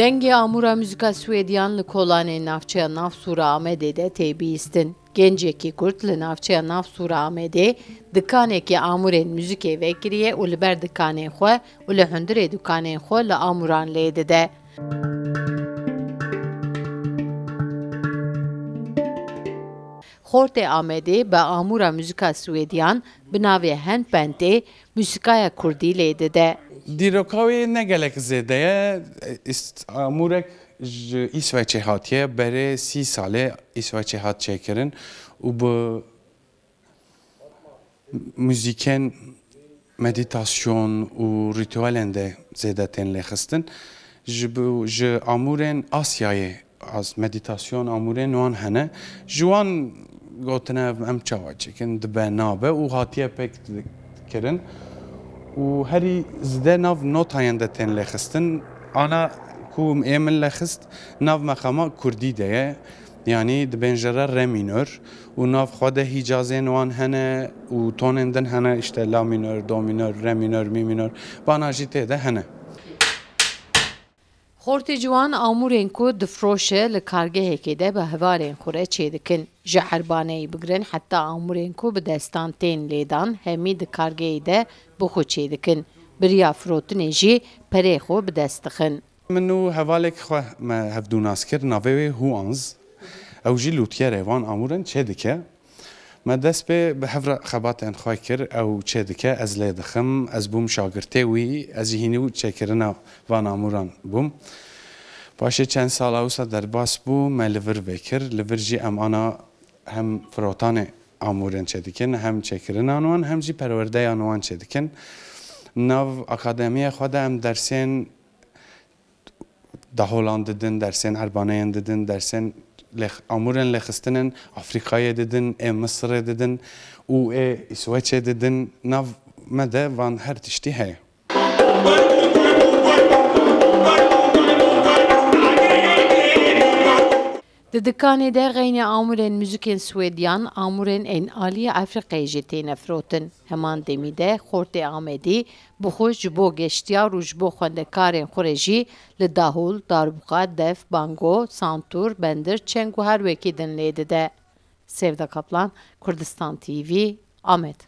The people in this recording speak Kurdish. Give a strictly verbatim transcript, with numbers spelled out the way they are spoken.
Dengê amûra muzîka Swêdiyan li kolanên navçeya Navsûra Amedê de tê bihîstin. Gencekî Kurd li navçeya Navsûra Amedê dikanekî amûrên muzîkê vekiriye û li ber dikanên xwe û li hundirê dukanên xwe li amûran lê dide. Xortê Amedê bi amûra muzîka Swêdiyan bi navê Handbandê muzîkaya kurdî lê dide. Dîroka wê ne gelek zêde ye. Îst-, amûrek ji Îsveçê hatiye. Berê sî salê Îsveçê hat çêkirin û bi muzîkên medîtasyon û rîtuelên de zêde tên lêxistin. Ji bo, ji amûrên Asyayê, az-, medîtasyon amûrên wan hene. Ji wan gotine em çawa çêkin, dibe nabe û hatiye pêk kirin. Û herî zêde nav notayan de tên lêxistin. Ana ku ê min lêxist nav meqama kurdî de ye. Yanî dibên jê re re mînor û nav xwe de hîcazên wan hene û tonên din hene, işte la mînor, do mînor, re mînor, mî mînor. Bana jî tê de hene. Xortê ciwan amûrên ku difroşe li kargehekê de bi hevalên xwe re çêdikin. Ji erbaneyê bigirin heta amûrên ku bi destan tên lêdan hemî di kargehê de bi xwe çêdikin. Bi riya firotinê jî perê xwe bi dest dixin. Min û hevalek xwe me hevdû nas kir, navê wê Huanz. Ew jî lûtiyerê van amûrin çêdike. Me dest pê bi hev re xebatên xwe kir, ew çêdike, ez lê dixim, ez bûm şagirtê wî, ez jî hînî çêkirina van amûran bûm. Paşê çend sala wisa derbas bû, me li vir vekir, li vir jî em ana hem firotanê amûrên çêdikin, hem çêkirinan wan, hem jî perwerdeyan wan çêdikin. Nav akademiya xwe de em dersên daholan didin, dersên erbaneyan didin, dersên lêx-, amûrên lêxistinên Afrîkayê didin, ê Misirê didin û ê Îsweçê didin. Nav me de van her tiştî heye. Di dikanê de xeynî amûrên muzîkên Swêdiyan, amûrên ên alî Efrîqeyê jî têne firotin. Heman demî de xortê Amedî bi xwe ji bo geştyar û ji bo xwendekarên xwe re jî li dahol, darbuka, def, bango, santûr, bendir, çeng û her wekî din lê dide. Sevda Kaplan, Kurdistan T V, Amed.